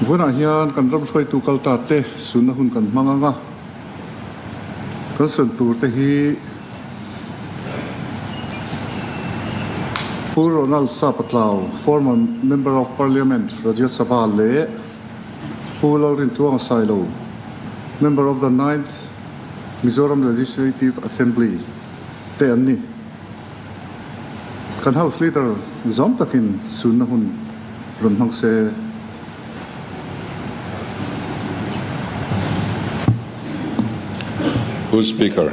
Vawiinah hian kan ram hruaitu kal ta te sunna hun kan hmang ang a, kan sawn tur te hi Pu Ronald Sapatlau, former Member of Parliament, Rajya Sabha leh Pu Lalrintluanga Sailo, Member of the Ninth Mizoram Legislative Assembly te an ni. Kan House Leader zawm takin sunna hun rawn hmang se. Pu Speaker,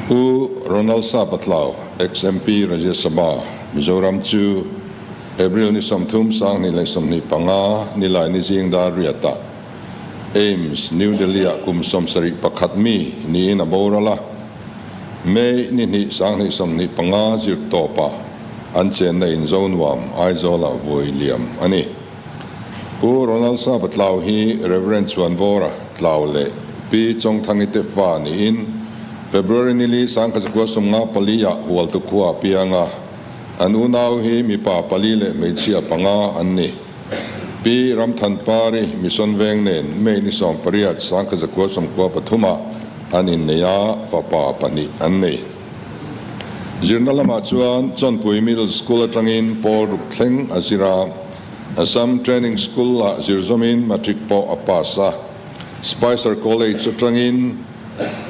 Pu Ronald Sapatlau, Ex-MP Rajya Sabha, Mizoram chu April ni 30 2025 nilai ni zing dar riatah AIIMS, New Delhi-ah kum 71 mi niin a boral a. May ni hnih 2025 zirtawpah an chenna in Zonuam, Aizawlah vui liam a ni. Pu Ronald Sapa Tlau hi Rev. Chuanvawra Tlau leh Pi Chawngthangi te fa niin February ni li 1954-ah Hualtu khua a piang a, an unau hi mipa pali leh hmeichhia panga an ni. Pi Ramthanpari Mission Veng nen May ni 18 1993-ah an innei a, fapa pahnih an nei. Zirna lamah chuan Chawnpui Middle School atangin pawl ruk thleng a zir a, Assam Training School-ah zir zawmin matric pawh a pass a. Spicer College atangin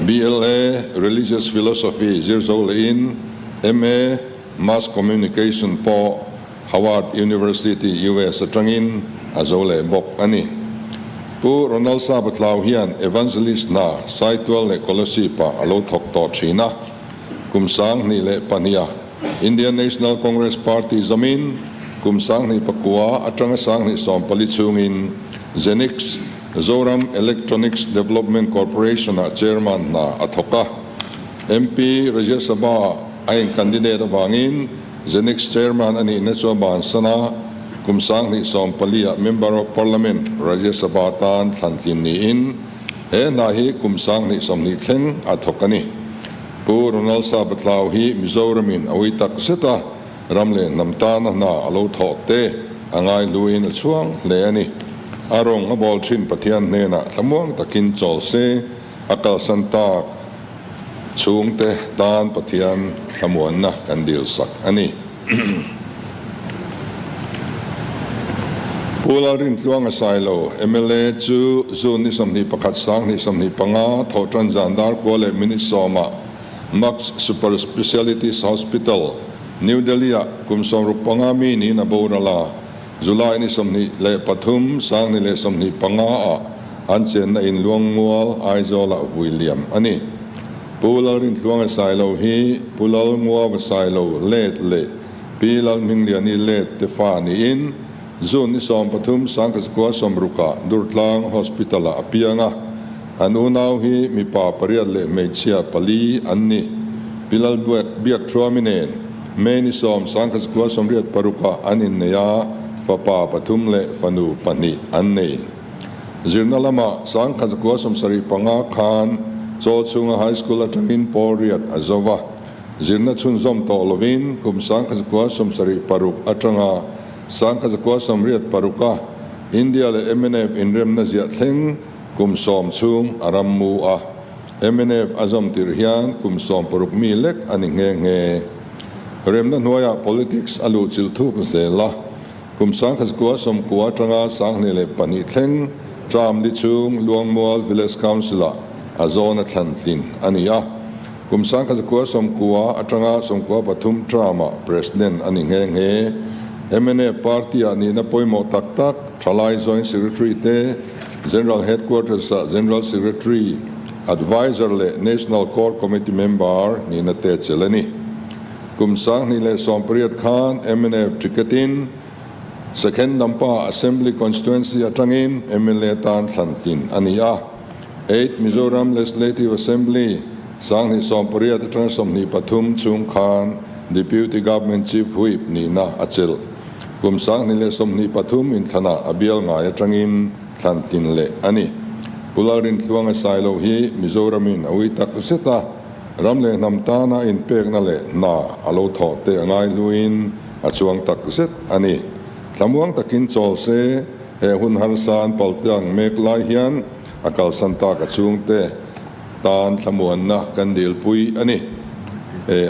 BLA, Religious Philosophy, zir zo lehin MA, Mass Communication, pawh Howard University, US atangin a zo leh bawk a ni. Pu Ronald Sapatlau hian Evangelist hna Saitual leh Kolasib-ah a lo thawk tawh thin a. Kum 2002-a Indian National Congress Party zawmin kum 2009 atanga 2014 chhungin Zenix, Zoram Electronics Development Corporation-ah Chairman hna a thawk a. MP Rajya Sabha a in-candidate avangin Zenix Chairman a nihna chu a bansan a, kum 2014-ah Member of Parliament, Rajya Sabha tan thlantlin niin he hna hi kum 2020 thleng a thawk a ni. Pu Ronald Sapatlau hi Mizoramin a ui tak zet a, ram leh hnam tana hna a lo thawh te a ngaihluin a chhuang hle a ni. A rawng a bawl thin Pathian hnenah thlamuang takin chawl se a kalsan tak. Chhungte tan Pathian thlamuanna kan dil sak a ni. Pu Lalrintluanga Sailo, mla chu June ni 21 2025 thawhtan zan dar kua leh minute sawmah Max Super Specialities Hospital, New Delhi-ah kum 65 mi niin a boral a. July ni 23 2025-ah an chenna in Luangmual, Aizawlah vui liam a ni. Pu Lalrintluanga Sailo hi Pu Lalnguava Sailo let leh Pi Lalhmingliani let te fa niin June ni 13 1960-ah Durtlang Hospital-ah a piang a. An unau hi mipa pariat leh hmeichhia pali an ni. Pi Lalbuak Biakthuami nen May ni 10 1986-ah an innei a, fapa pathum leh fanu pahnih an nei. Zirna lamah 1975 khan Chaw chhunga High School atangin pawl riat a zo va, zirna chhunzawm tawh lovin kum 1976 atanga 1986-a India leh mnf inremna ziah thleng kum sawm chhung a ram mu a. Mnf a zawm tirh hian kum 60 mi lek a ni nghe nghe. Remna hnuaiah politics a luh chilh thuk zel a, kum 1990 atanga 2002 thleng term li chhung Luangmual Village Council-ah a zawn a thlan tlin a ni a, kum 1990 atanga 93 term-ah President a ni nghe nghe. Mnf party-ah nihna pawimawh tak tak Thalai Joint Secretary te, General Headquarters-ah General Secretary, Adviser leh National Core Committee member nihna te chelh a ni. Kum 2018 khan mnf ticket-in Second Dampa Assembly Constituency atangin mla tan thlan tlin a ni a. Eighth Mizoram Legislative Assembly 2018 atanga 23 chhung khan Deputy Government Chief Whip nihna a chelh. Kum 2023 inthlanah a bial ngai atangin thlan tlin leh a ni. Pu Lalrintluanga Sailo hi Mizoramin a ui tak zet a, ram leh hnam tana inpekna leh hna a lo thawh te a ngai hluin a chuang tak zet a ni. Thlamuang takin chawl se. He hun harsa an paltlang mek lai hian a kalsan tak a chhungte tan thlamuanna kan dilpui a ni.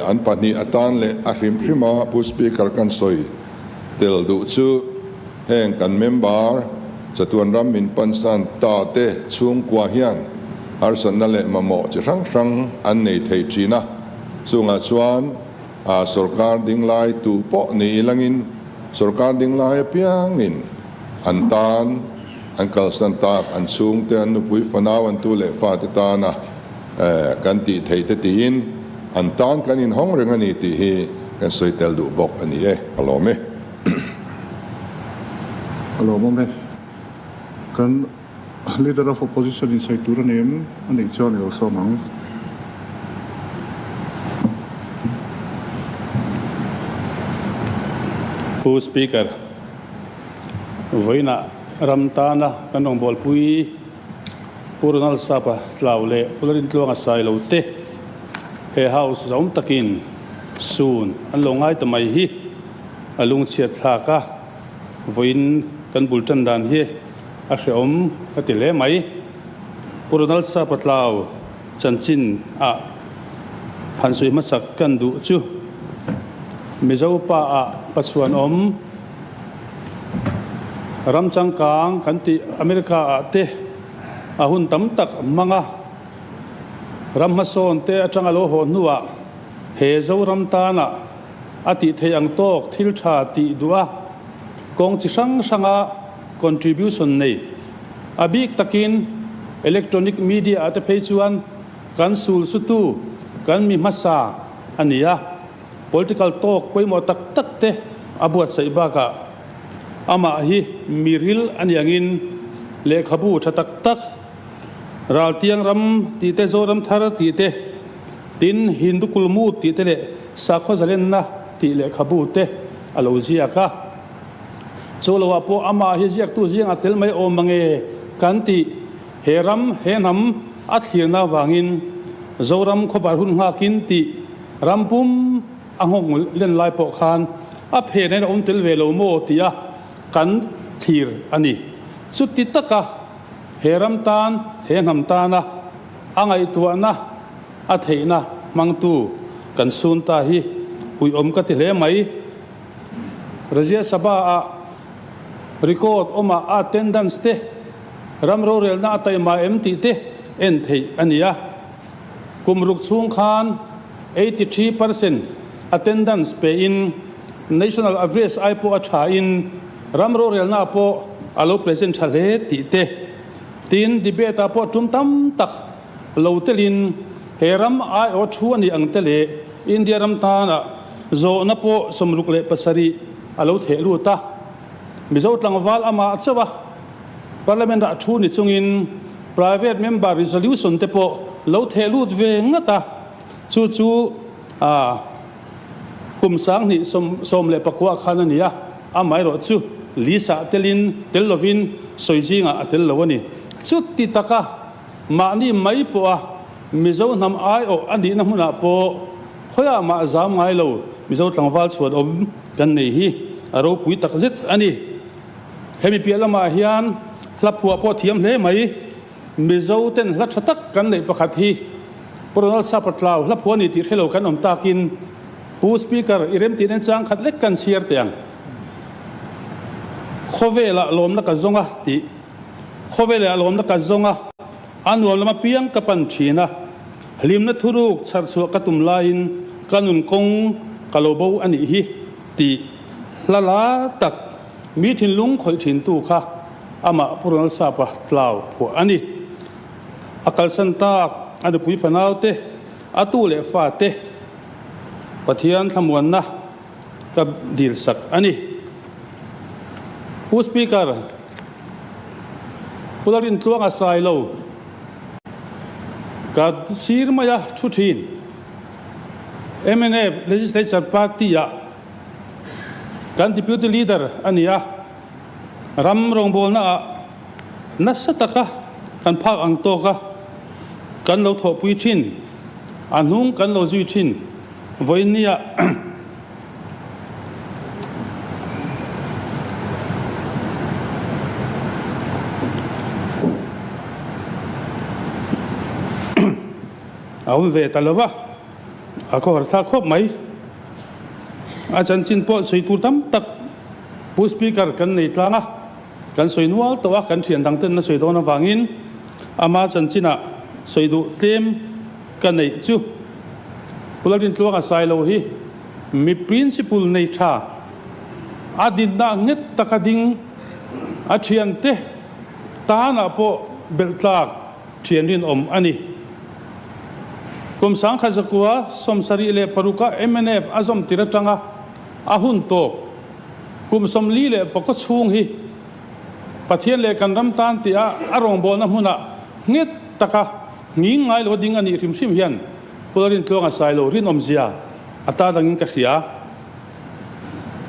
An pahnih atan leh a hrim hrima Pu Speaker kan sawi tel duh chu heng kan member chatuan ram min pansan ta te chhungkua hian harsatna leh mamawh chi hrang hrang an nei thei thin a, chungah chuan sorkar dinglai tu pawh ni ilangin sorkar dinglai apiangin an tan an kalsan tak an chhungte an nupui fanau an tu leh fate tana kan tih theih te tiin an tan kan inhawng reng a ni tih hi kan sawi tel duh bawk a ni e, ka lawm e. A lawmawm e. Kan Leader of Opposition in sawi tur a nei em? A neih chuan i lo sawm ang. Pu Speaker, vawiinah ram tana kan rawngbawlpui Pu Ronald Sapa Tlau leh Pu Lalrintluanga Sailo te he House zawm takin sun an lo ngai ta mai hi a lungchhiat thlak a, vawiin kan bul tan dan hi a hrehawm ka ti hle mai. Pu Ronald Sapa Tlau chanchin ah han sawi hmasak kan duh chu Mizo pa ah Pachuan awm Ram changkang kan tih America ah te a hun tam tak hmang a, ram hmasawn te atanga lo haw hnuah he Zoram tana a tih theih ang tawk thil tha tih duh a, kawng chi hrang hranga contribution nei. A bik takin electronic media ah te phei chuan kan sul sutu kan mi hmasa a ni a. Political talk pawimawh tak tak te a buatsaih bakah amah hi miril a ni angin lehkhabu tha tak tak, Raltiang ram tih te, Zoram thar tih te, tin Hindu kulmut tih te leh Sakhaw zalenna tih lehkhabu te a lo ziak a. Chu loah pawh amah hi ziaktu zingah tel mai awm mange kan tih he ram, he hnam a thlirna avangin Zoram khawvar hun nghakin tih Ram pum a nghawk len lai pawh khan a phen in a awm tel ve lo maw tia kan thlir a ni. Chuti taka he ram tan, he hnam tana a ngaihtuahna, a theihna hmangtu kan sun ta hi uiawm ka ti hle mai. Rajya Sabha-ah record awmah a attendance te, ram rorelna a taima em tih te en theih a ni a. Kum ruk chhung khan 83% attendance pein national average ai pawh a tha in ram rorelna pawh a lo present tha hle tih te, tin debate ah pawh tum tam tak lo telin he ram aiawh thu a nih ang te leh India ram tana zawhna pawh 67 a lo theh lut a. Mizo tlangval amah chauh a Parliament ah thu ni chungin private member resolution te pawh lo theh lut ve ngat a, chu chu kum 2019 khan a ni a, amaherawh chu list-ah telin tel lovin sawi zingah a tel lo a ni. Chuti taka mahni mai pawha Mizo hnam aiawh a nihna hmunah pawh khawiah mah zam ngai lo Mizo tlangval chhuan awm kan nei hi a ropui takzet a ni. Hemi piah lamah hian hla phuah pawh thiam hle mai. Mizo ten hla tha tak kan neih pakhat hi Pu Ronald Sapatlau hla phuah a ni tih hrelo kan awm takin Pu Speaker i remtih nen chang khat lek kan chhiar teh ang. Khawvelah lawmna ka zawng a tih. Khawvelah lawmna ka zawng a, a nuam lam apiang ka pan thin a. Hlimna thuruk chhar chhuah ka tum laiin ka nun kawng ka lo bo a nih hi tih hla la tak mi thinlung khawih thintu kha amah Pu Ronald Sapa tlau phuah a ni. A kalsan tak a nupui fanau te, a tu leh fa te Pathian thlamuanna ka dilsak a ni. Pu Speaker, Pu Lalrintluanga Sailo ka sir maia thu thin. Mnf Legislature Party-ah kan Deputy Leader a ni a, ram rawngbawlnaah nasa taka kan phak ang tawka kan lo thawhpui thin, a hnung kan lo zui thin. Vawiinniah A awm ve ta lo va, a khawhar thlak khawp mai. A chanchin pawh sawi tur tam tak Pu Speaker kan nei tlang a, kan sawi nual tawh a, kan thian dang ten a sawi dawn avangin ama chanchinah sawi duh tlem ka neih chu. Pu Lalrintluanga Sailo hi mi principle nei tha, a dinna nghet taka ding, a thiante tanah pawh belh tlak thian rinawm a ni. Kum 1976 a mnf a zawm tir atanga a hun tawp kum 44 chhung hi Pathian leh kan ram tan tih a a rawngbawlna hmunah nghet taka nghing ngai lo ding a nih hrim hrim hian Pu Lalrintluanga Sailo rinawmzia a tarlangin ka hria.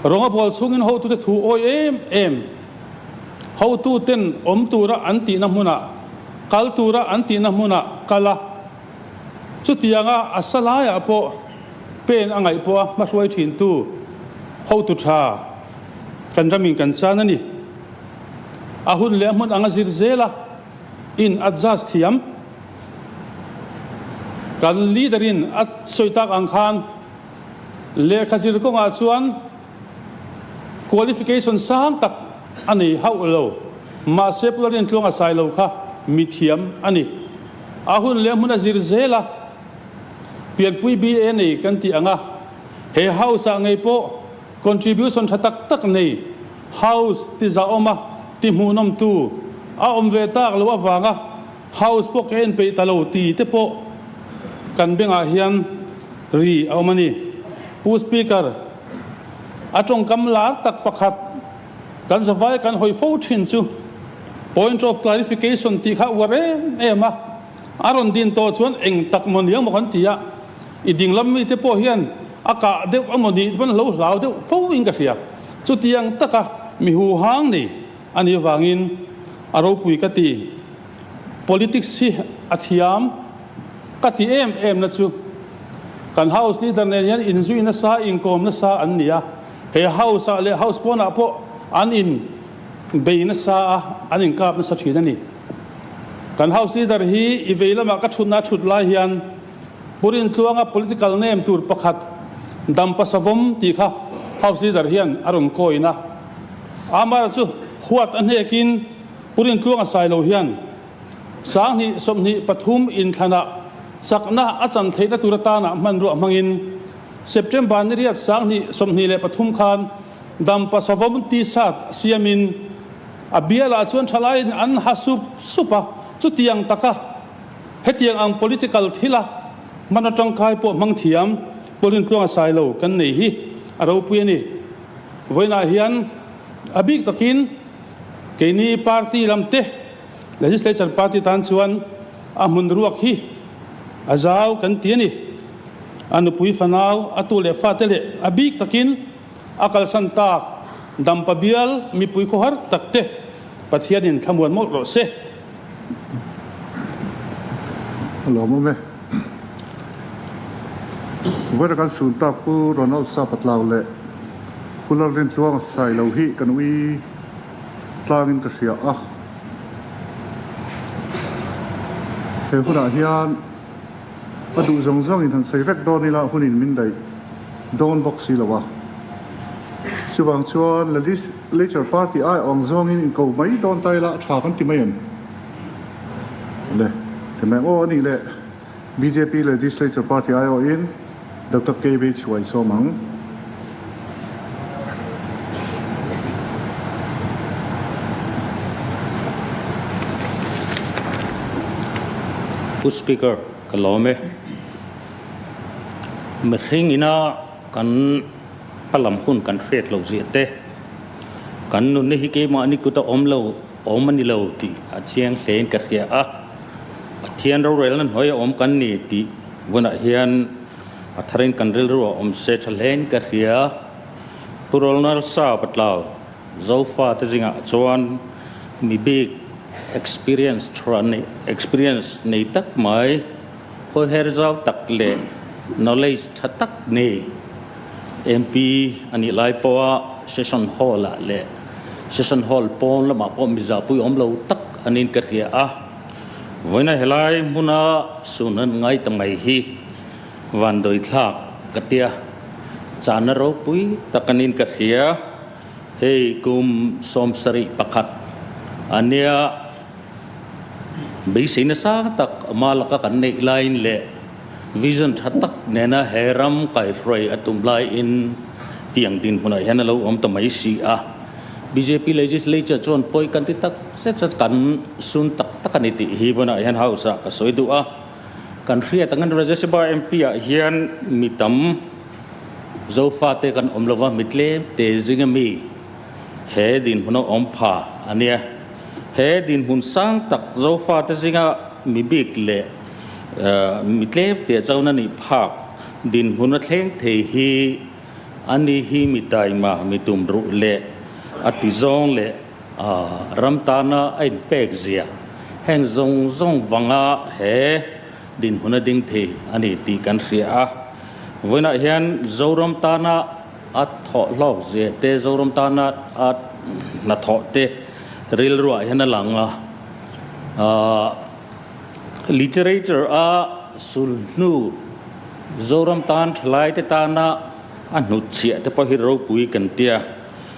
Rawng a bual chhungin hotute thu awi em em. Hotuten awm tura an tihna hmunah, kal tura an tihna hmunah kal a, chutianga a sa laiah pawh pen a ngaih pawha hmahruai thintu hotu tha kan ramin kan chan a ni. A hun leh a hmun anga zir zela in adjust thiam. Kan leader-in a sawi tak ang khan lehkha zir kawngah chuan Qualification sang tak a nei hauh lo. Mahse Pu Lalrintluanga Sailo kha mithiam a ni. A hun leh hmun a zir zel a, pianpui BA nei kan tih ang a, he house ah ngei pawh contribution tha tak tak nei, house ti zahawm a, ti hmuhnawm tu a awm ve tak loh avanga house pawh ka en peih ta lo ti te pawh kan bengah hian ri a awm a ni. Pu Speaker, a tawngkam lar tak pakhat kan zavai kan hawi fo thin chu point of clarification tih kha uar em em a, a rawn din tawh chuan eng tak maw niang maw kan ti a, i dinglam mite pawh hian a kah deuh emaw nih pawn lo hlau deuh fo in ka hria. Chutiang taka mi huhang nei a nih avangin a ropui ka ti. Politics hi a thiam ka ti em em na chu kan House leader nen hian inzui nasa, inkawm nasa an ni a, he House ah leh House pawnah pawh an in bei nasa a, an inkap nasa thin a ni. Kan House leader hi i vei lamah ka thutna a thut lai hian Pu Rintluanga political name tur pakhat Dampa Savawm tih kha House leader hian a rawn coin a, Amara chu huat a hnekin Pu Rintluanga Sailo hian 2023 inthlanah chakna a chan theihna tur atana hmanruah hmangin September ni riat 2023 khan Dampa Savawm T-shirt siamin a bialah chuan thalaiin an ha sup sup a, chutiang taka hetiang ang political thila hman atangkai pawh hmang thiam Pu Rintluanga Sailo kan nei hi a ropui a ni. Vawiinah hian a bik takin Keini party lam te, Legislature party tan chuan a hmun ruak hi a zau kan ti a ni. A nupui fanau, a tu leh fate leh a bik takin a kalsan tak Dampa bial mipui khawhar tak te Pathianin thlamuan mawlh rawh se. A lawmawm e. Vawiin kan sun tak Pu Ronald Sapatlau leh Pu Lalrintluanga Sailo hi kan ui tlangin ka hria a. He hunah hian a duh zawng zawngin han sawi vek dawn ila hunin min daih dawn bawk si lo a. Chuvang chuan Legislature Party ai awng zawngin inko mai dawn ta ila tha kan ti mai em? Le, ti mai ang aw a nih leh bjp Legislature Party aiawhin Doctor KB Chhuai sawm ang. Pu Speaker, ka lawm e. Mihring ina kan hmalam hun kan hriat loh ziah te, kan nunna hi keimahni kuta awm lo, Awm a ni lo tih a chiang hlein ka hria a, Pathian rorelna hnuai a awm kan ni tih hunah hian a tharin kan rilru a awm se tha hlein ka hria. Pu Ronald Sa Patlau, Zofa te zingah chuan mi bik experience tha nei experience nei tak mai, hawiher zau tak leh knowledge tha tak nei MP a nih lai pawha session hall ah leh Session Hall pawn lamah pawh mizapui awm lo tak anin ka hria a. Vawiina helai hmuna sun an ngai ta mai hi vanduaithlak ka tia. Chana ropui tak anin ka hria. Hei kum 71 a nia. Beisei nasa tak ama laka kan neih laiin leh vision tha tak nena he ram kaihruai a tum laiin tiang dinhmunah hian a lo awm ta mai si a. Bjp legislature chuan pawi kan ti tak zet zet kan sun tak tak a ni tih hi vawnah hian House ah ka sawi duh a. Kan hriat angin Rajya Sabha MP ah hian mi tam Zofate kan awm lova mi tlem te zinga mi He dinhmun a awm pha a nia. He dinhmun sang tak Zofate zinga mi bik leh mi tlem teh chauhna nih phak dinhmun a thleng thei hi a ni hi mi taima, mi tumruh leh a ti zawng leh ram tana a inpek zia heng zawng zawng vanga he dinhmun a ding thei a ni tih kan hria a. Vawiinah hian Zoram tana A thawh hlawk zia te, Zoram tana a hnathawh te rilruah hian a lang a. Literature a sulhnu Zoram tan thalai te tana a hnutchhiah te pawh hi ropui kan tia.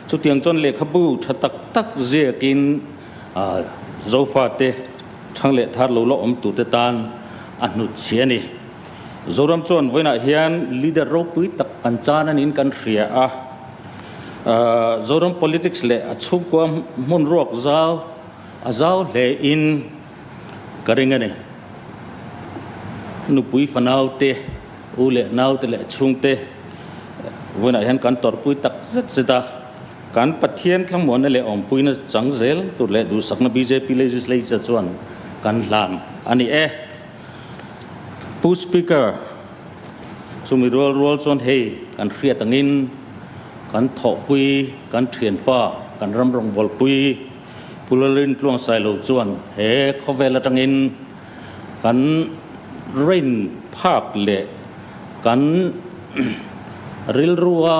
Chutiang chuan lehkhabu tha tak tak ziakin Zofate thang leh thar lo la awm turte tan a hnutchhiah a ni. Zoram chuan vawiinah hian leader ropui tak kan chan a niin kan hria a. Zoram politics leh a chhungkua hmun ruak zau a zau hle in ka ring a ni. Nupui fanau te, u leh nau te leh chhungte vawiinah hian kan tawrhpui tak zet zet a. Kan Pathian thlamuanna leh awmpuina chang zel tur leh duhsakna bjp legislature chuan kan hlan a ni e. Pu Speaker, chumi rual rual chuan hei kan hriat angin kan thawhpui, kan thianpa, kan ram rawngbawlpui Pu Lalrin Tluangsailo chuan he khawvel atangin kan rain phak leh kan rilrua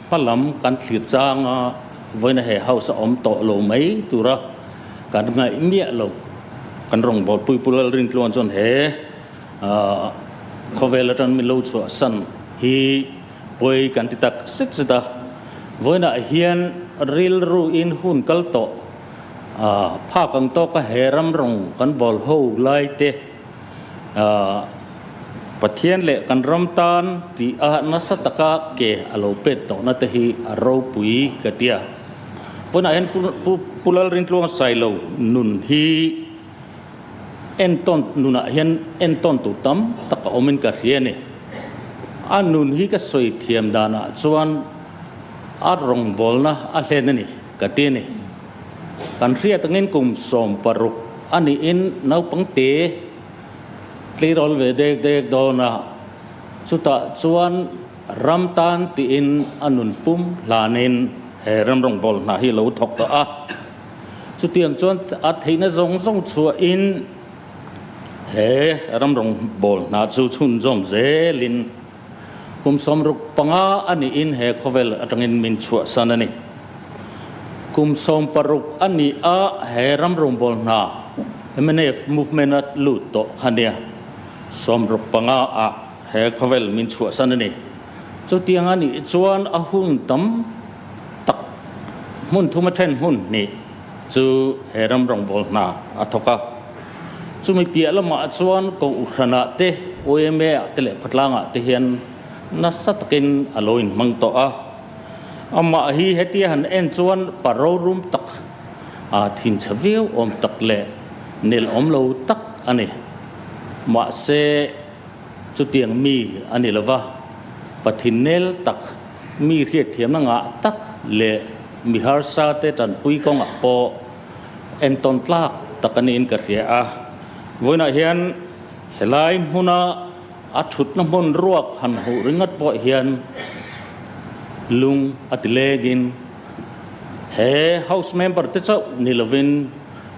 hmalam kan thlir changa vawiina he house a awm tawh lo mai tura kan ngaih miah lo. Kan rawngbawlpui Pu Lalrintluan chuan he khawvel atang min lo chhuahsan hi pawi kan ti tak zet zet a. Vawiinah hian rilru in hun kal tawh phak ang tawka he ram rawng kan bawl ho lai te Pathian leh kan ram tan tih a nasa taka ke a lo pet tawhna te hi a ropui ka ti a. Vawiinah hian Pu Lalrintluanga Sailo nun hi entawn nunah hian entawn tur tam tak a awmin ka hria a ni. A nun hi ka sawi thiam danah chuan a rawngbawlna a hlen a ni ka ti a ni. Kan hriat angin kum 16 a niin naupang te tleirawl ve dek dek dawn a, chutah chuan ram tan tiin a nun pum hlanin he ram rawngbâwl hna hi a lo thawk tawh a. Chutiang chuan a theihna zawng zawng chhuahin he ram rawngbâwl hna chu chhunzawm zelin Kum 65 a niin he khawvel atangin min chhuahsan a ni. Kum 60 a nih a he ram rawngbâwl hna mnf movement a lut tawh kha nia. 65 ah he khawvel min chhuahsan a ni. Chutiang a nih chuan a hun tam tak hmun thum a then hmun hnih chu he ram rawngbâwl hna a thawk a. Chumi piah lamah chuan Kohhranah te, YMA-ah te leh khawtlangah te hian nasa takin a lo inhmang tawh a. Amah hi hetia han en chuan pa rorum tak, thinchhe viau awm tak leh nel awm lo tak a ni. Mahse, chutiang mi a ni lova, pa thinnel tak, mi hriatthiamna ngah tak leh mi harsa te tanpui kawngah pawh Entawn tlak tak a niin ka hria a. Vawiinah hian helai hmuna a thutna hmun ruak han hmuh ringawt pawh hian lung a ti lengin he House member te chauh ni lovin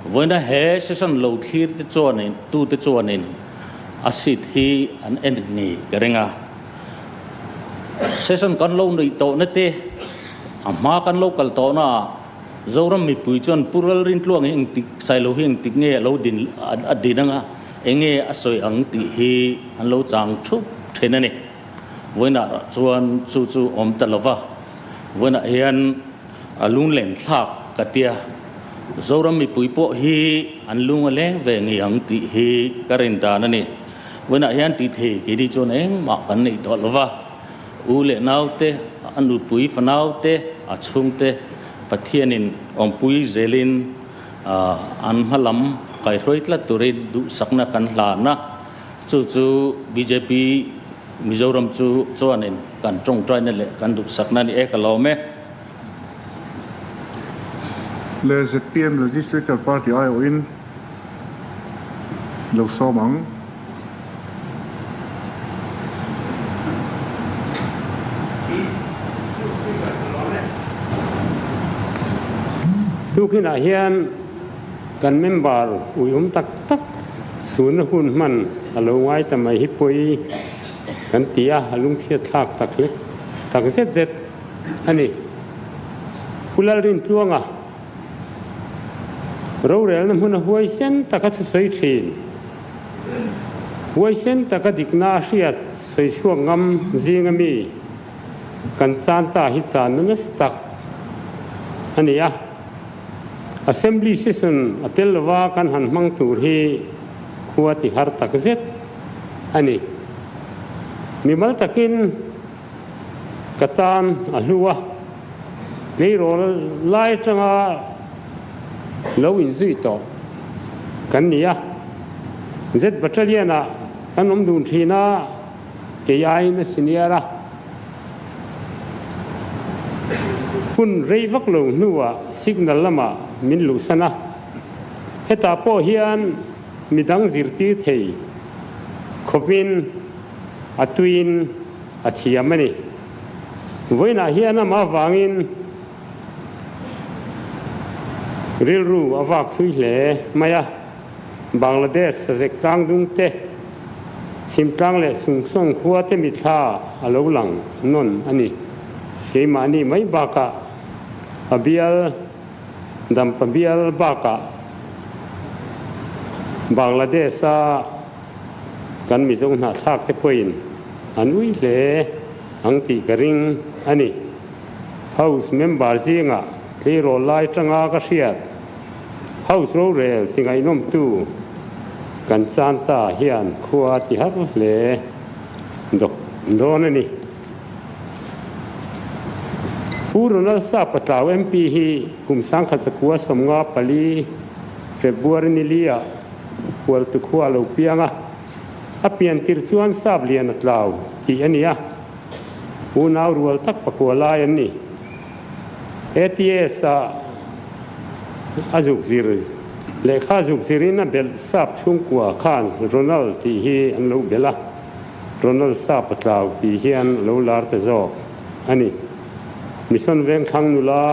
vawiina he session lo thlir te chuanin tute chuanin a seat hi an en ngei ka ring a. Session kan lo nuih tawhna te a hma kan lo kal tawhna ah. Zoram mipui chuan Pu Lalrintluang hi engtik, Sailo hi engtik nge a lo din a din anga enge a sawi ang tih hi an lo chang thup thin a ni. Vawiinah chuan chu chu awm ta lova, vawiinah hian a lunglen thlak ka tia. Zoram mipui pawh hi an lung a leng ve ngei ang tih hi ka rin dan a ni. Vawiinah hian tih thei keini chuan engmah kan neih tawh lova, u leh naute, a nupui fanaute, a chhungte Pathianin awmpui zelin an hma lam kaihruai tlat turin duhsakna kan hlan a, chu chu bjp Mizoram chu chuanin kan tawngtaina leh kan duhsakna a ni e ka lawm e. Le zpm Legislature Party aiawhin lo sawm ang. Tukinah hian kan member uiawm tak tak sunna hun hman a lo ngai ta mai hi pawi kan ti a, a lungchhiat thlak tak hlek tak zet zet a ni. Pu Lalrintluanga rorelna hmuna huaisen taka thusawi thin. Huaisen taka dikna a hriat sawi chhuak ngam zinga mi kan chan ta hi channa nasa tak a ni a. Assembly session a tel lova kan han hmang tur hi khua ti har tak zet a ni. Mimal takin ka tan a hlu a, tleirawl lai atanga lo inzui tawh kan ni a. Z Battalion-ah kan awm dun thin a, kei aiin a senior a. Hun rei vak lo hnuah signal lamah min luhsan a, hetah pawh hian midang zirtir thei khawpin a tuiin a thiam a ni. Vawiinah hian amah avangin rilru a vak thui hle mai a, Bangladesh sazek tlang dung te, chhimtlang leh sungsawng khua te mithla a lo lang nawn a ni. Keimahni mai bakah a bial Dampa bial bakah Bangladesh-a Kan Mizo hnahthlak te pawhin an ui hle ang tih ka ring a ni. House member zingah tleirawl lai tanga ka hriat House rorel ti ngaihnawmtu kan chan ta hian khua ti har hle dawn a ni. Pu Ronald Sapa Tlau MP hi kum 1954 February ni li ah Hualtu khua a lo piang a, a pian tir chuan sap lian a tlau tih a ni a, unau rual tak pakua lai an ni. ATS ah a zuk zir, lehkha zuk zirin a belh sap chhungkua khan Ronald tih hi an lo belh a, Ronald sap a tlau tih hian a lo lar ta zawk a ni. Mission Vengthlang nula.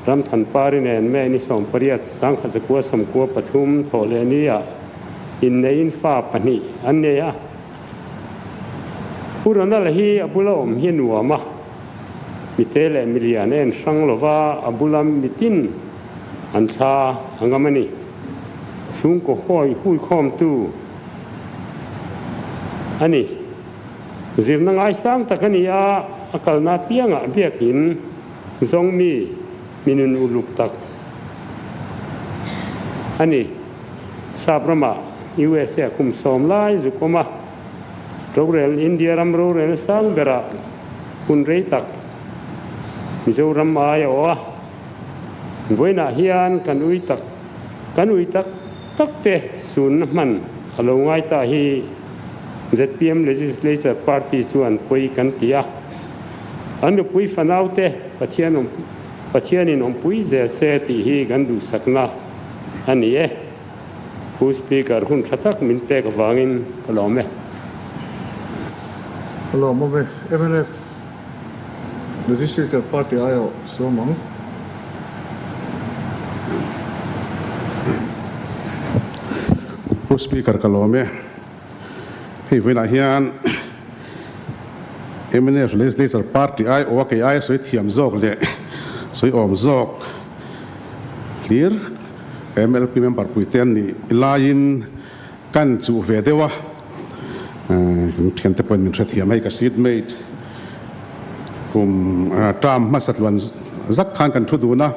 Ramthanpari nen May ni 18 1993 thawh leh ni ah inneiin fa pahnih an nei a. Pu Ronald hi a bula awm hi a nuam a, mite leh milian a en hrang lova a bula mitin an thla a ngam a ni. Chhungkaw hawi huikhawmtu a ni. Zirna ngaisang tak a ni a, a kalna apiangah biakin Zawng mi minun uluk tak a ni. Sap ramah USA kum sawm lai zuk awm a, rorel India ram rorel sang berah hun rei tak Mizoram ai a awh a. Vawiinah hian kan ui tak kan ui tak tak te sunna hman a lo ngai ta hi zpm Legislature Party chuan pawi kan ti a. An nupui fanaute Pathian awm Pathianin awmpui zel se tih hi kan duhsakna a ni e. Pu Speaker hun tha tak min pek avangin ka lawm e. Ka lawm awm e. Mnf Legislature Party aiawh sawm ang. Pu Speaker ka lawm e. Hei vawiinah hian mnf Legislature Party aiawha kei aia sawi thiam zawk leh sawi awm zawk. hlir MLP member puite an nih laiin kan chuh ve deuh a, kan thiante pawhin min hrethiam hei ka seat mate kum term hmasa tluan zak khan kan thu dun a,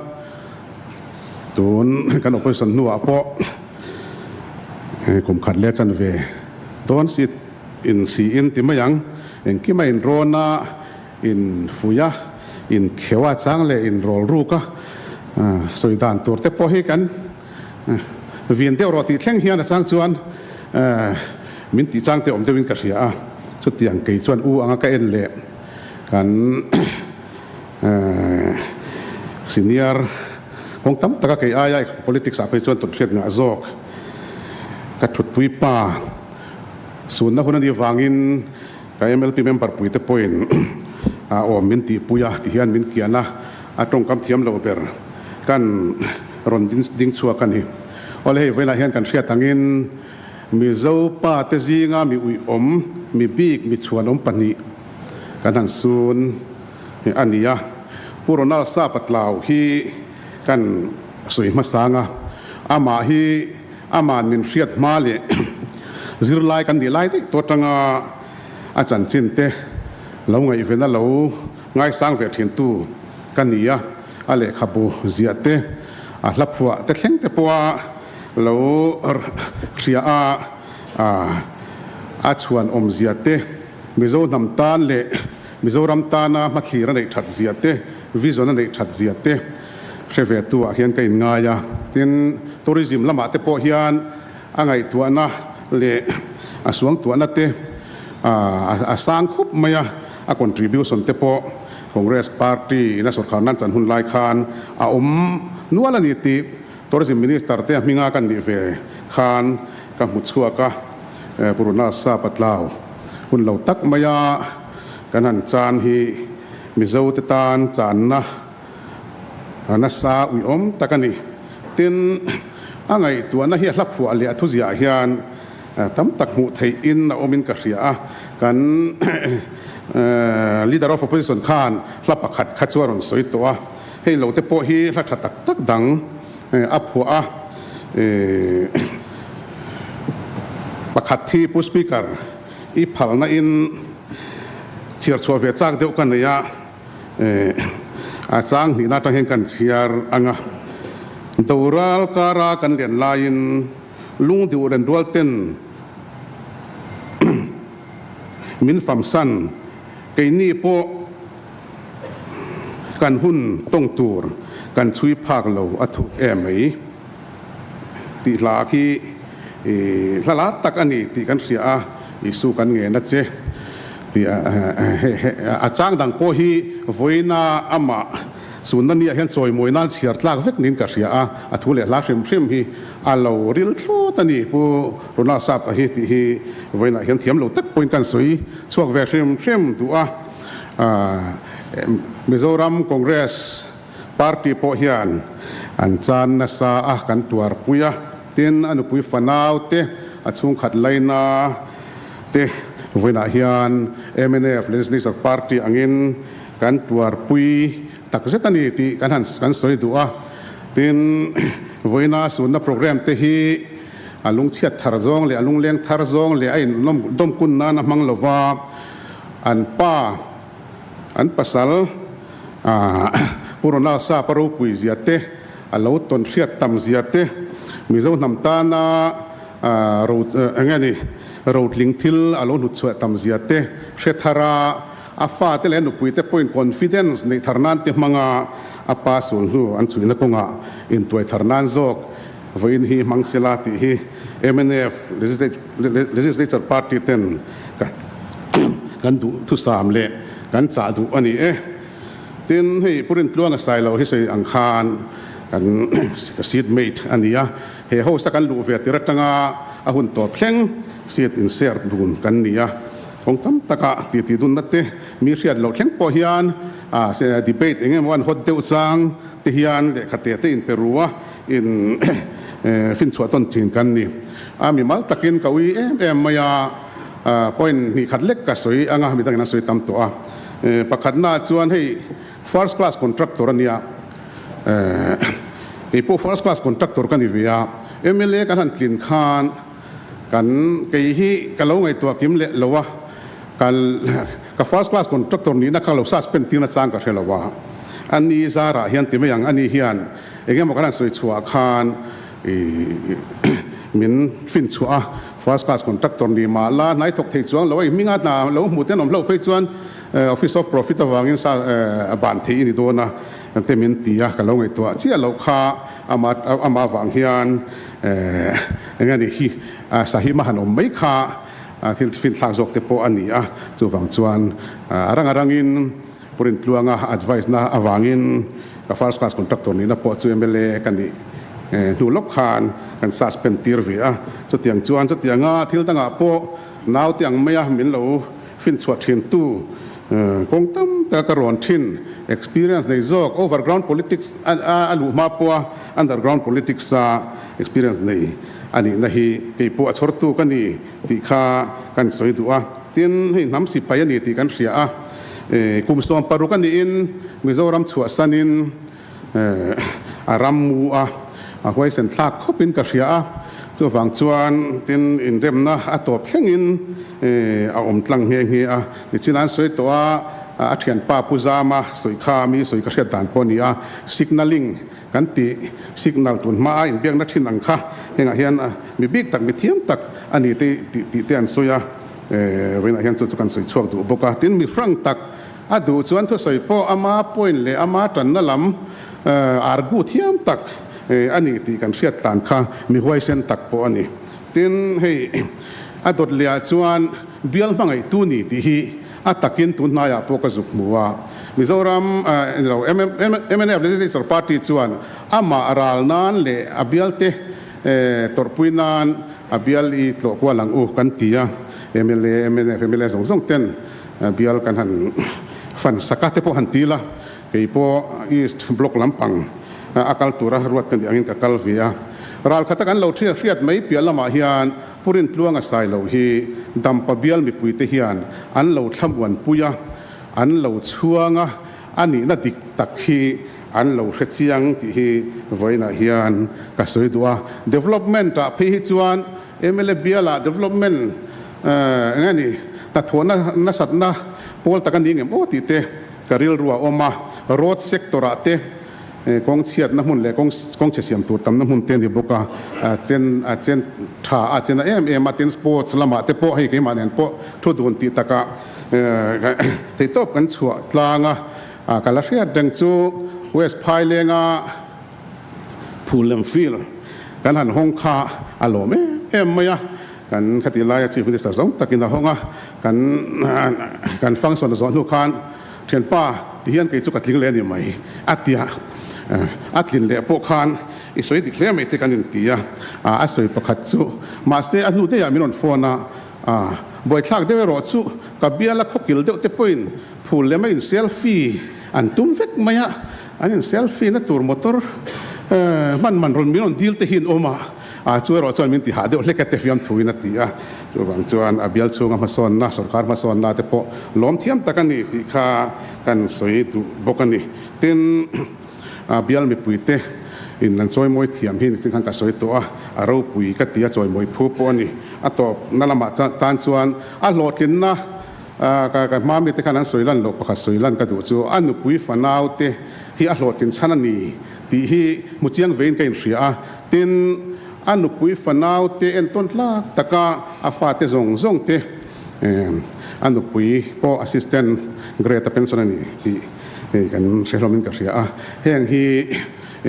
tun kan opposition hnuah pawh kum khat leh chanve dawn seat in si in ti mai ang, engkim a inrawn a. In fuih a, in kheuh a chang leh in rawl ruk a, sawi dan tur te pawh hi kan vin deuh rawh tih thleng hian a chang chuan min tih chang te awm deuhin ka hria a, chutiang kei chuan u anga ka en leh kan senior kawng tam taka kei aia politics ah phei chuan tawnhriat ngah zawk ka thutpui pa sunna hun a nih vangin Ka MLP member puite pawhin a awm min tihpui a ti hian min kian a, a tawngkam thiam lo ber kan rawn ding chhuak a ni. Awle hei vawiinah hian kan hriat angin Mizo pa te zinga mi uiawm, mi bik, mi chhuanawm pahnih kan han sun a ni a. Pu Ronald Sapa Tlau hi kan sawi hmasang a, amah hi Aman min hriat hma leh zirlai kan nih lai daih tawh atanga a chanchin te lo ngaihven a lo ngaisang ve thintu ka ni a, a lehkhabu ziah te, a hla phuah te thleng te pawha lo hria a, a chhuan awmzia te, Mizo hnam tan leh Mizoram tana hmathlir a neih that zia te, vision a neih that zia te hre ve tu ah hian ka inngai a. Tin, tourism lamah te pawh hian a ngaihtuahna leh a suangtuahna te a sang khup mai a, a contribution te pawh Congress party ina sorkar nan chan hun lai khan a awm nual a ni tih Tourism Minister te a hminga kan nih ve khan ka hmu chhuak a, Pu Ronald Sapa Tlau hun lo tak maia kan han chan hi Mizo te tan channa nasa uiawm tak a ni. Tin, a ngaihtuahna hi a hla phuah leh a thuziah hian tam tak hmuh theih in a awmin ka hria a, kan Leader of Opposition khan hla pakhat kha chu a rawn sawi tawh a, hei lo te pawh hi hla tha tak tak dang a phuah a, pakhat hi Pu Speaker i phalna in chhiar chhuah ve chak deuh ka nei a, A chang hnihna atang hian kan chhiar ang a, Doral kara kan lian laiin lungdiuh ren rual ten min famsan, keini pawh kan hun tawng tur kan chhui phak lo a thuk em mai tih hla khi hla lar tak a ni tih kan hria a, Isu kan ngen a che tih a chang dang pawh hi vawiina amah sunna nia hian chawimawi nan chhiar tlak vek niin ka hria a, a thu leh hla hrim hrim hi a lo ril thlawt a ni Pu Ronald Sapa hi tih hi vawiinah hian thiam lo tak pawhin kan sawi chhuak ve hrim hrim duh a, Mizoram Congress Party pawh hian an chan nasa a kan tuarpui a, tin a nupui fanau te, a chhungkhat laina te vawiinah hian mnf Legislature Party angin kan tuarpui takzet a ni tih kan han kan sawi duh a, tin vawiina sunna programme te hi a lungchhiat thar zawng leh a lungleng thar zawng leh a in dawmkun nan a hmang lova an pa An pasal Pu Ronald Sapa ropui zia te, a lo tawn hriat tam zia te, Mizo hnam tana ro eng nge ni rotling thil a lo hnutchhuah tam zia te hre thar a, a fate leh a nupui te pawhin confidence neih thar nan te hmanga a pa sul hnu an chhuihna kawngah intuai thar nan zawk vawiin hi hmang sela tih hi mnf Legislature Party ten kan duh thusam leh kan chah duh a ni e. Tin, hei Pu Rintluanga Sailo hi sawi ang khan kan ka seat mate a ni a, he house a kan luh ve tir atanga a hun tawp thleng seat in share dun kan ni a, kawng tam taka titi dunna te mi hriat loh thleng pawh hian debate eng emaw an hawt deuh chang te hian lehkha te te in pe ru a, in finchhuah tawn thin kan ni. A mimal takin ka ui em em mai a, point hnih khat lek ka sawi anga midangin an sawi tam tawh a. Pakhatna chuan hei first class contractor a nia, Kei pawh first class contractor ka ni ve a, mla kan han tlin khan kan kei hi ka lo ngaihtuah kim leh lo a, ka ka first class contractor nihna kha lo suspend tirna chang ka hre lo a. Ani zarah hian ti mai ang, ani hian eng emaw kan han sawi chhuah khan i min fin chhuah a, first class contractor ni mah la hnai thawk thei chuang lo a, i hminga hna lo hmuh te an awm hlauh phei chuan office of profit avangin sa ban thei i ni dawn a te min ti a, ka lo ngaihtuah chiah loh kha ama ama avang hian eng a ni hi sahim a han awm mai kha thil fin thlak zawk te pawh a ni a, chuvang chuan a rang a rangin Pu Rintluanga advice na avangin ka first class contractor nihna pawh chu mla ka nih hnu lawk khan kan suspend tir ve a. Chutiang chuan chutianga thil dangah pawh naute ang maia min lo finchhuah thintu kawng tam taka ka rawn thin experience nei zawk overground politics a luh hma pawha underground politics a experience nei a nihna hi kei pawh a chhawrtu ka ni tih kha kan sawi duh a. Tin, hei hnam sipai a ni tih kan hria a, kum 16 a niin Mizoram chhuahsanin a ram mu a, a huaisen thlak khawpin ka hria a, chuvang chuan tin inremna a tawp thlengin a awm tlang nghe nghe a. Nichin an sawi tawh a, a thianpa Pu Zama sawi kha mi sawi ka hriat dan pawh a ni a, signalling kan tih signal tun hma a inbiakna thin ang kha hengah hian mi bik tak mi thiam tak a ni te tih te an sawi a, vawiinah hian chu chu kan sawi chhuak duh bawk a. Tin, mi hrang tak a duh chuan thusawi pawh ama point leh ama tanna lam argue thiam tak a ni tih kan hriat tlan kha mi huaisen tak pawh a ni. Tin, hei a dawt leh ah chuan bial hmangaihtu ni tih hi A takin tun hnaiah pawh ka zuk hmu a, Mizoram lo mnf Legislature Party chuan amah ral nan leh a bialte tawrhpui nan a bial i tlawh kual ang u kan ti a, mla, mnf mla zawng zawng ten bial kan han fan sak a te pawh han ti la, kei pawh East Block lampang a kal tura ruat ka nih angin ka kal ve a. Ral khata kan lo hriat mai piah lamah hian Pu Rintluanga Sailo hi Dampa bial mipuite hian an lo thlamuanpui a, an lo chhuang a, a nihna dik tak hi an lo hre chiang tih hi vawiinah hian ka sawi duh a. Development-ah phei hi chuan mla bialah development eng nge ni hnathawhna nasatna pawl tak a ni ngem aw tih te ka rilru a awm a, road sector-ah te Kawng chhiatna hmun leh kawng chhe siam tur tamna hmun te a ni bawk a, chen a chen tha a chen a em em a, tin sports lamah te pawh hei keimah nen pawh thu dun tih takah theihtawp kan chhuah tlang a, ka la hriat reng chu West Phailenga Phulem Field kan han hawng kha a lawm em em mai a, kan khati laia Chief Minister zawng takin a hawng a, kan kan function a zawh hnu khan Thianpa, ti hian kei chu ka tling leh a ni mai, a ti a. A tlin leh pawh khan i sawi dik hle mai te kan inti a, a sawi pakhat chu. Mahse, a hnu daihah min rawn phone a, buaithlak deuh erawh chu ka biala khawkil deuh te pawhin phul lema in selfie an tum vek mai a, an in selfie na tur motor hman man rawn min rawn dil te hi an awm a. A chu erawh chuan min ti hah deuh hlek a te fiam thuin a ti a, chuvang chuan a bial chhunga hmasawnna, sorkar hmasawnna te pawh lawm thiam tak a ni tih kha kan sawi duh bawk a ni. Tin, a bial mipuite in an chawimawi thiam hi nichin khan ka sawi tawh a, a ropui ka ti a, chawimawi phu pawh a ni. A tawpna lamah tan chuan a hlawhtlinna ka hma mite khan an sawi lan loh pakhat sawi lan ka duh chu a nupui fanau te hi a hlawhtlin chhan a ni tih hi hmu chiang vein ka inhria a. Tin, a nupui fanaute entawn tlak taka a fate zawng zawng te a nupui pawh assistant grade a pension a ni tih kan hre hlawmin ka hria a. Heng hi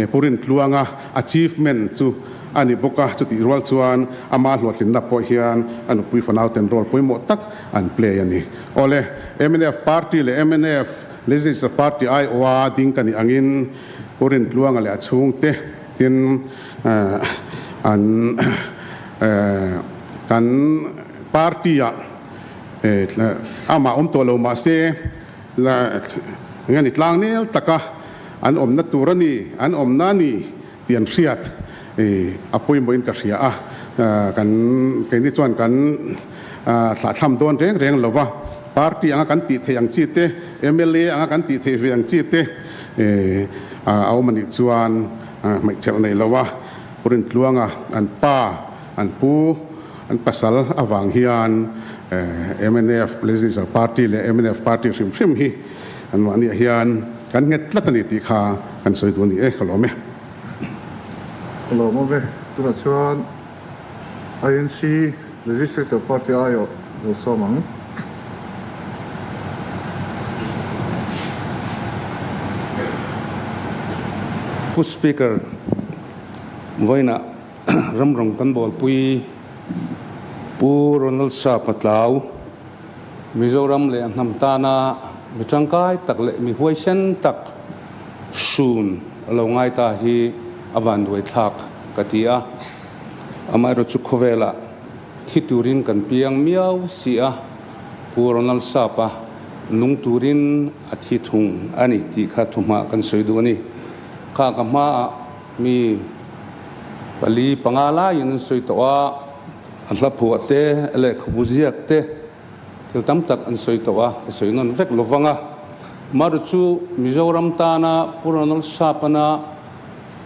Pu Rintluanga achievement chu a ni bawk a, chutih rual chuan ama hlawhtlinna pawh hian a nupui fanauten role pawimawh tak an play a ni. Awle, mnf party leh mnf Legislature Party aiawha ding ka nih angin Pu Rintluanga leh a chhungte Tin, an kan party-ah amah awm tawh lo mah se, eng a ni tlang nel taka an awmna tur a ni, an awmna a ni tih an hriat a pawimawhin ka hria a. Kan keini chuan kan thlahthlam dawn reng reng lo va, party anga kan tih theih ang chi te, mla anga kan tih theih ve ang chi te a awm a nih chuan. Hmeih thelh nei lo a, Pu Rintluanga an pa, an pu, an pasal avang hian mnf Legislature Party leh mnf Party hrim hrim hi an mahniah hian kan nghet tlat a ni tih kha kan sawi duh a ni e, ka lawm e. Ka lawm awm e, tunah chuan INC Legislature Party aiawh lo sawm ang. Pu Speaker, vawiinah ramrawng kan bawlpui Pu Ronald Sap a tlau. Mizoram leh a hnam tana mi tangkai tak leh mi huaisen tak sun a lo ngai ta hi a vanduai thlak ka ti a. Amaherawhchu chu khawvelah thi turin kan piang miau si a, Pu Ronald Sapa nung turin a thi thung a ni tih kha thuhmah kan sawi duh a ni. Kha ka hmaah mi pali panga laiin an sawi tawh a. A hla phuah te, a lehkhabu ziak te, thil tam tak an sawi tawh a, ka sawi nawn vek lo vang a. Maru chu Mizoram tana Pu Ronald Sapana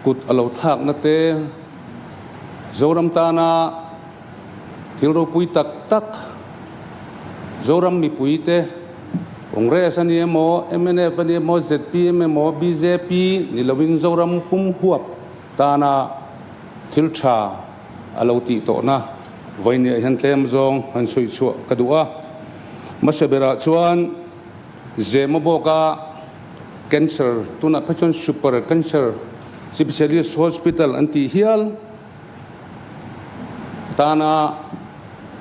kut a lo thlakna te, Zoram tana thil ropui tak tak, Zoram mipui te, Congress a ni emaw, mnf a ni emaw, zpm emaw, bjp ni loin Zoram pum huap tana thil tha a lo tih tawhna vawinia hian tlem zawng han sawi chhuah ka duh a. Hmasa berah chuan Zema bawka cancer tunah phei chuan super cancer specialist hospital an tih hial tana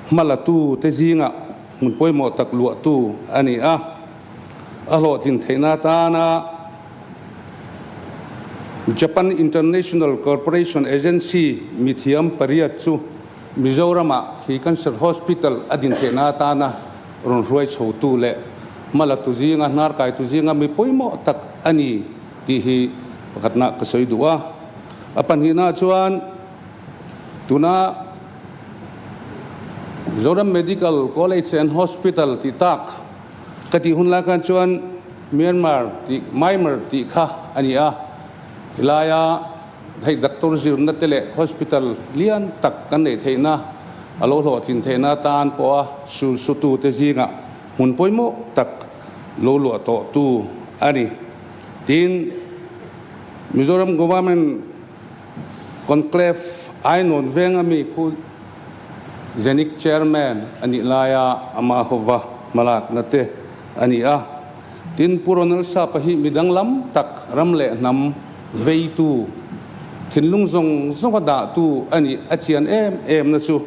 hma la tu te zingah hmun pawimawh tak luah tu a ni a. A hlawhtlin theihna atana Japan International Corporation Agency mithiam pariat chu Mizoramah khi Cancer Hospital a din theihna atana rawn hruai chhotu leh hmalatu zinga hnarkaitu zinga mi pawimawh tak a ni tih hi pakhatna ka sawi duh a. A pahnihna chuan tuna Mizoram Medical College and Hospital tih tak Ka tih hun lai khan chuan Myanmar tih Myanmar tih kha a ni a, helaia hei doctor zirna te leh hospital lian tak kan neih theihna a lo hlawhtlin theihna atan pawha sulsutu te zingah hmun pawimawh tak lo luah tawhtu a ni. Tin, Mizoram Government Conclave Ainawn venga mi khu Zenic Chairman a nih laia amah hova hmalakna te a ni a. Tin, Pu Ronald Sapa hi mi danglam tak ram leh hnam veitu, thinlung zawng zawnga dahtu a nih a chian em em na chu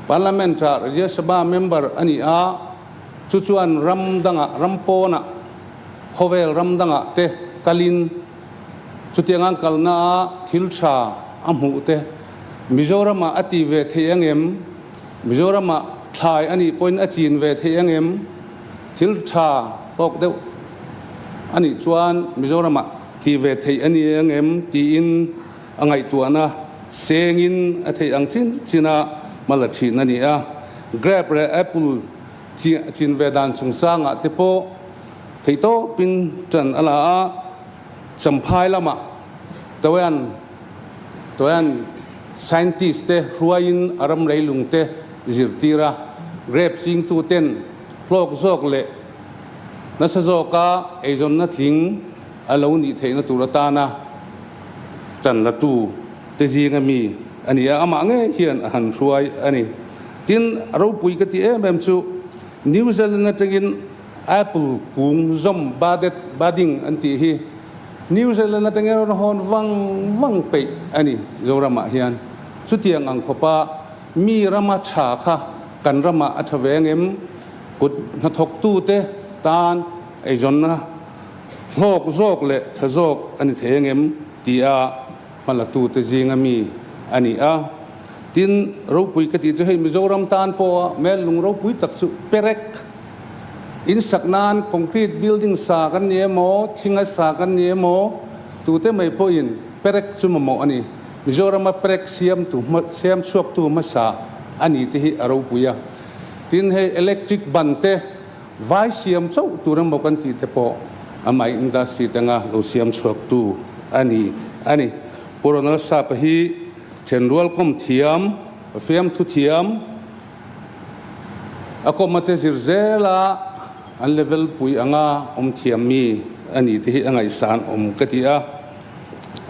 Parliament-ah Rajya Sabha member a ni a, chu chuan ram dangah, ram pawnah, khawvel ram dangah te kalin Chutiang an kalna a thil tha a hmuh te Mizoramah a ti ve thei angem? Mizoramah thlai a nih pawhin a chin ve thei angem? Thil tha tawk deuh a nih chuan Mizoramah ti ve thei a ni angem tiin a ngaihtuahna sengin a theih ang chin chin a hma la thin a ni a. Grape leh apple chin ve dan chungchangah te pawh theihtawpin tan a la a. Champhai lamah Toyan Toyan scientist te hruaiin a ram leilung te zirtir a, grape chingtu ten hlawk zawk leh nasa zawka eizawnna tling a lo nih theihna tur atana tan latu te zinga mi a ni a, amah ngei hian a han hruai a ni. Tin, a ropui ka ti em em chu New Zealand atangin Apple kung zawm badet budding an tih hi New Zealand atangin rawn hawn vang vang peih a ni Zoramah hian. Chutiang ang khawpa mi rama tha kha kan ramah a tha ve angem? Kut hnathawktute tan eizawnna hlawk zawk leh tha zawk a ni thei angem tia hmalatute zinga mi a ni a. Tin, ropui ka tih chu hei Mizoram tan pawha mel lung ropui tak chu perek In sak nan concrete building sa kan ni emaw, thinga sa kan ni emaw, tute mai pawhin perek chu mamawh a ni. Mizorama perek siamtu hma, siam chhuaktu hmasa a ni te hi a ropui a. Tin, hei electric ban te vai siam chauh tur emaw kan tih te pawh amah industry tanga lo siam chhuaktu a ni. a ni. Pu Ronald Sapa hi thenrual kawm thiam, fiamthu thiam, a kawm ate zir zela an level pui anga awm thiam mi a ni te hi a ngaihsan awm ka ti a.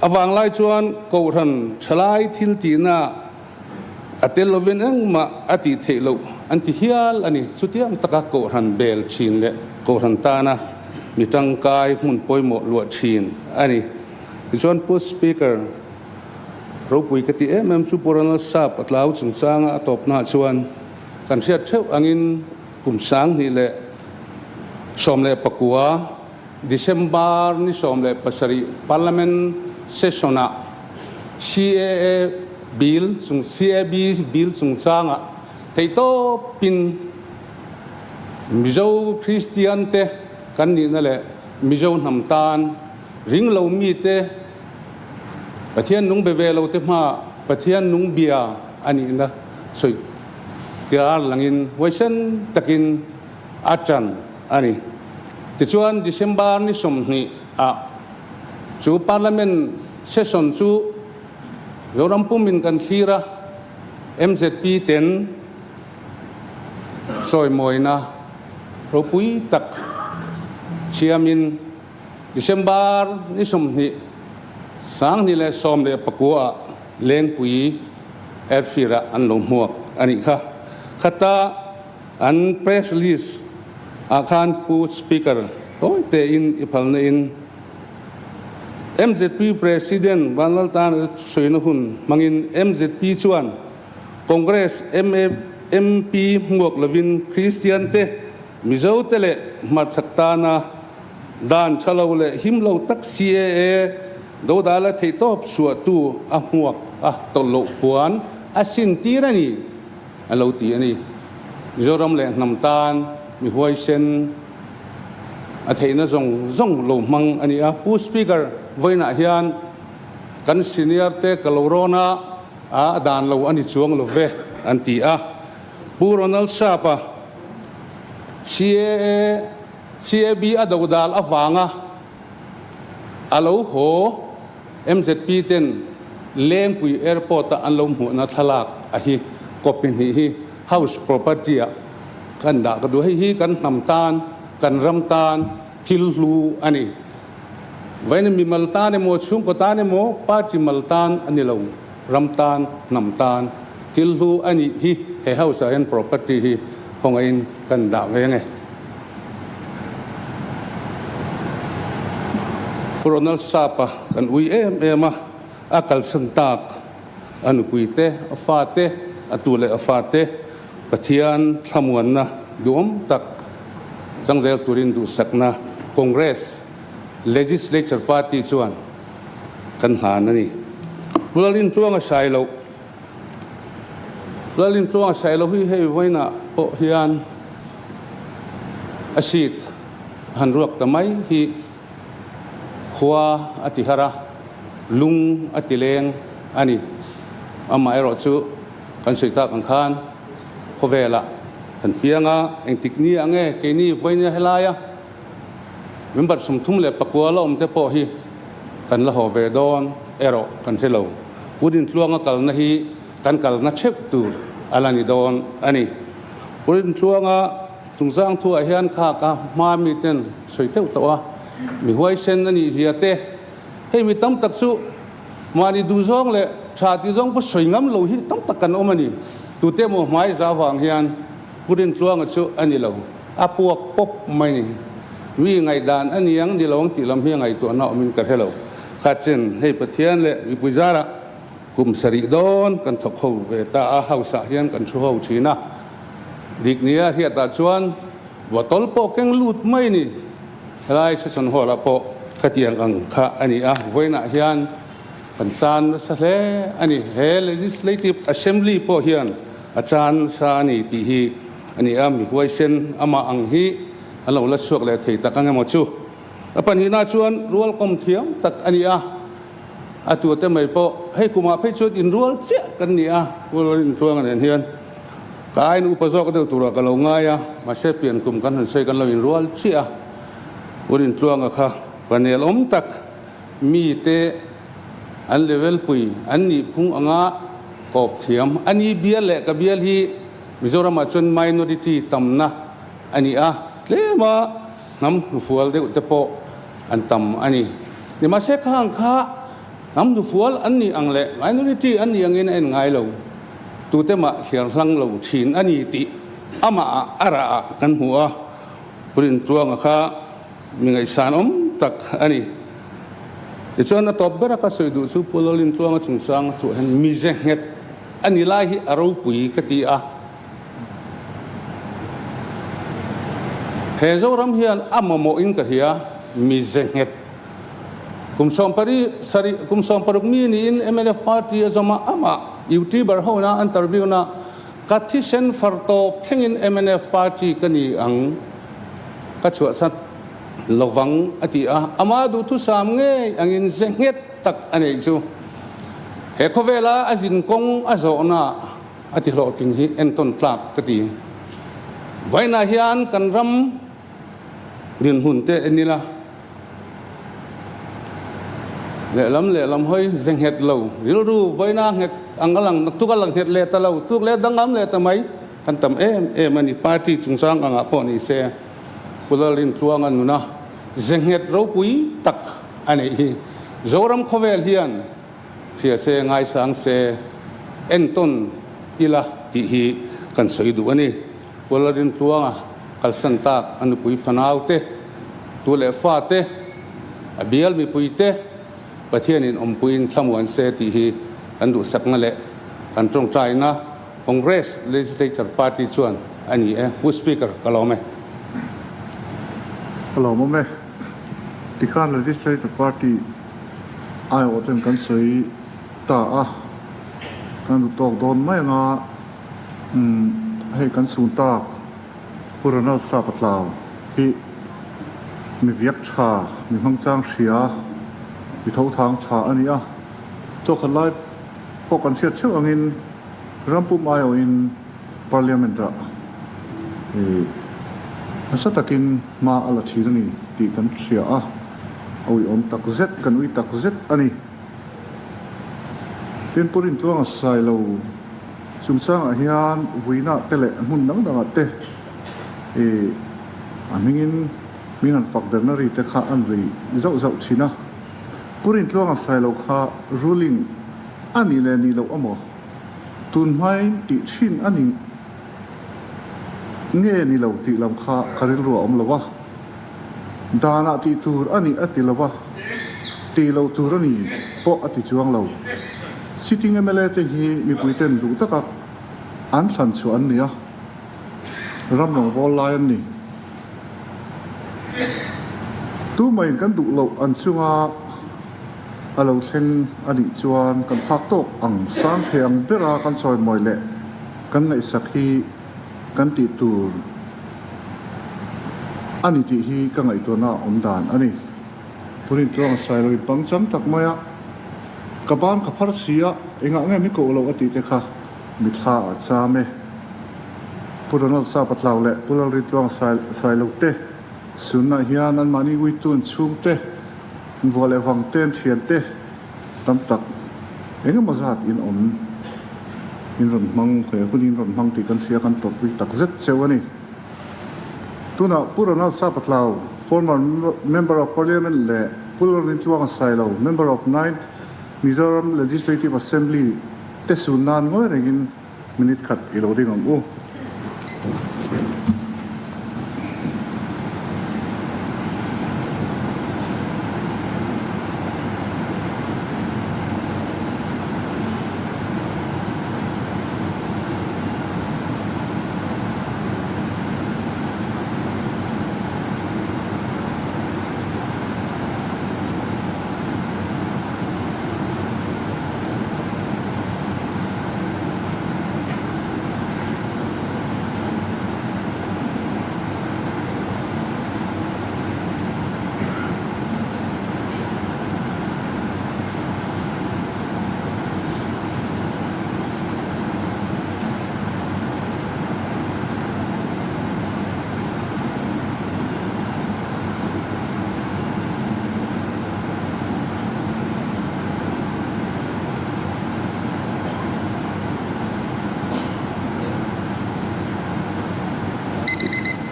A vanglai chuan Kohhran thalai thil tihna a tel lovin engmah a tih theih loh an ti hial a ni. Chutiang taka Kohhran bel thin leh Kohhran tana mi tangkai hmun pawimawh luah thin a ni. Tichuan Pu Speaker ropui ka ti em em chu Pu Ronald Sap a tlau chungchanga a tawpnaah chuan kan hriat theuh angin kum 2019 December ni 17 Parliament Session-ah CAA Bill chung CAB Bill chungchangah theihtawpin Mizo Kristian te kan nihna leh Mizo hnam tan ring lo mite Pathian nung be ve lo te hmaah Pathian nung bia a nihna sawi tir langin huaisen takin a ṭan a ni. Tichuan, December ni 20 ah chu Parliament session chu Zoram pumin kan thlir a, mzp ten sawimawina ropui tak siamin December ni 20 2019 ah Lengpui Airfield ah an lo hmuak a nih kha. Khata An press release ah khan Pu Speaker tawi tein i phalna in mzp President Vanlaltana sawiina hun hmangin mzp chuan Congress MP hmuak lovin Kristian te, Mizo te leh hmarchhak tana dan tha lo leh him lo tak CAA dodala theihtawp chhuahtu a hmuak a tawlh loh puan a sintir a ni. A lo ti a ni. Mizoram leh hnam tan mi huaisen a theihna zawng zawng lo hmang a ni a. Pu Speaker, vawiinah hian kan senior te ka lo rawn a, a dan lo a ni chuang lo ve an ti a. Pu Ronald Sharp-a CAA, CAB a dodal avanga a lo haw MZP ten Lengpui Airport a an lo hmuhna thlalak a hi copy hnih hi House Property ah kan dah ka duh. Hei hi kan hnam tan, kan ram tan thil hlu a ni. Vawiin mimal tan emaw, chhungkaw tan emaw, party mal tan a ni lo, ram tan, hnam tan thil hlu a nih hi he House ah hian property hi khawngaihin kan dah ve nge. Pu Ronald Sapa kan ui em em a, a kalsan tak a nupui te, a fa te, a tu leh a fa te Pathian thlamuanna duhawm tak changzel turin duhsakna Congress Legislature Party chuan kan hlan a ni. Pu Lalintluanga Sailo Lalintluanga Sailo hi hei vawiinah pawh hian a seat han ruak ta mai hi khua a ti har a, lung a ti leng a ni. Amaherawh chu kan sawi tak ang khan khawvelah kan piang a, engtik ni ah nge keini vawiin helaia member 39 la awm te pawh hi kan la haw ve dawn erawh kan hre lo. Pu Dintluanga kalna hi kan kalna theuh tur a la ni dawn a ni. Pu Rintluanga chungchang thuah hian kha ka hma miten sawi teuh tawh a, mi huaisen a nih zia te, hei mi tam tak chu mahni duhzawng leh tha tih zawng pawh sawi ngam lo hi tam tak kan awm a ni. Tute emaw hmai za vang hian Pu Rintluanga chu a ni lo, a puak pawp mai ni. Mi ngaihdan a niang ni lo ang tih lam hi a ngaihtuahna awmin ka hre lo. Kha chen hei Pathian leh mipui zarah Kum sarih dawn kan thawk ho ve ta a, house ah hian kan thu ho thin a, dik nia hriat ah chuan bottle pawh keng lut mai ni, helai session hall ah pawh khatiang ang kha a ni a, vawiin ah hian kan chan nasa hle a ni, he legislative assembly pawh hian a chan nasa a ni tih hi a ni a, mi huaisen amah ang hi an lo la chhuak leh thei tak ang emaw chu. A pahnihna chuan rual kawm thiam tak a ni a. A tute mai pawh hei kumah phei chuan inrual chiah kan ni a, Pu Intluanga nen hian ka aiin upa zawk deuh turah ka lo ngai a, mahse pian kum kan han sawi kan lo inrual chiah a, Pu Intluanga kha panel awm tak mite. An level pui an nih phung anga kawp thiam a ni. Bial leh ka bial hi Mizoramah chuan minority tamna a ni a, tlema hnam hnufual deuh te pawh an tam a ni. Nimahse kha ang kha hnam hnufual an nih ang leh minority an nih angin a en ngai lo, tute mah thliar hlang lo thin a ni tih amah ah a rah ah kan hmu a, Purintuanga kha Mi ngaihsan awm tak a ni. Tichuan a tawp bera ka sawi duh chu Pu Lalintluanga chungchang a thuah hian mize nghet a ni lai hi a ropui ka ti a. He Zoram hian a mamawhin ka hria mize nghet. Kum sawmpari sarih kum 60 mi niin mnf party a zawm a, amah youtuber hona interview na ka thisen far tawp thlengin mnf party ka ni ang. Ka chhuahsat lovang a ti a, ama duhthusam ngei angin ze nghet tak a neih chu. He khawvela a zin kawng a zawhna a ti hlawhtling hi entawn tlak ka ti. Vawiinah hian kan ram dinhmun te en ila, lehlam lehlam hawi ze nghet lo, rilru vawiina nghet ang a lang, tuk a lang nghet leh ta lo, tuk leh danglam leh ta mai. Kan tam em em a ni. Party chungchang angah pawh ni se, Pu Lalrintluanga nuna ze nghet ropui tak a neih hi Zoram khawvel hian hria se, ngaisang se, entawn ila tih hi kan sawi duh a ni. Pu Lalrintluanga kalsan tak a nupui fanau te, tu leh fa te, a bial mipui te Pathianin awmpuiin thlamuan se tih hi kan duhsakna leh kan tawngtaina Congress Legislature Party chuan a ni e. Pu Speaker, ka lawm e. Ka lawm awm e. Tikhan Legislature Party aiawh ten kan sawi ta a, kan ru tawk dawn mai anga umm hei kan sun tak Pu Ronald Sapatlau hi mi viak tha, mi hmangchang hria, mi tho thang tha a ni a, tawkhat lai pawh kan hriat theuh angin ram pum aiawhin Parliament ah nasa takin hma a la thin a ni tih kan hria a, a uiawm tak zet, kan ui tak zet a ni. Tin, Pu Rintluanga Sailo chungchangah hian vuina te leh hmun dang dangah te a hmingin min han fak derna ri te kha an ri zauh zauh thin a. Pu Rintluanga Sailo kha ruling a nih leh nih loh amaw? Tun hmain tih thin a ni nge ni lo tih lam kha ka rilru a awm lo a. Danah tih tur a nih a ti lo a, tih loh tur a ni pawh a ti chuang lo. Sitting mla te hi mipui ten duh taka an thlan chhuah an ni a, ram rawngbâwl lai an ni. Tumahin kan duh loh an chunga a lo thleng a nih chuan kan phak tawk ang sang thei ang bera kan sawi mawi leh kan ngaihsak hi kan tih tur a ni tih hi ka ngaihtuahna a awm dan a ni. Purin tluang a sai lo in pangchang tak mai a, ka ban ka phar si a, engah nge mi koh loh a tih te kha mithla a cham e. Pu Ronald Sapatlau leh Pu Lalrintluang Sailo te sunna hian anmahni uitun chhungte, vuah leh vang te, an thian te tam tak eng emaw zat in awm in rawn hmang, he hun in rawn hmang tih kan hria kan tawpui tak zet cheu a ni. Tunah Pu Ronald Sapatlau, former Member of Parliament leh Pu Lalrintluanga Sailo, Member of Ninth Mizoram Legislative Assembly te sun nan ngawi rengin Minute khat i lo ding ang u.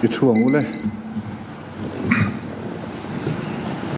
I thu ang u le.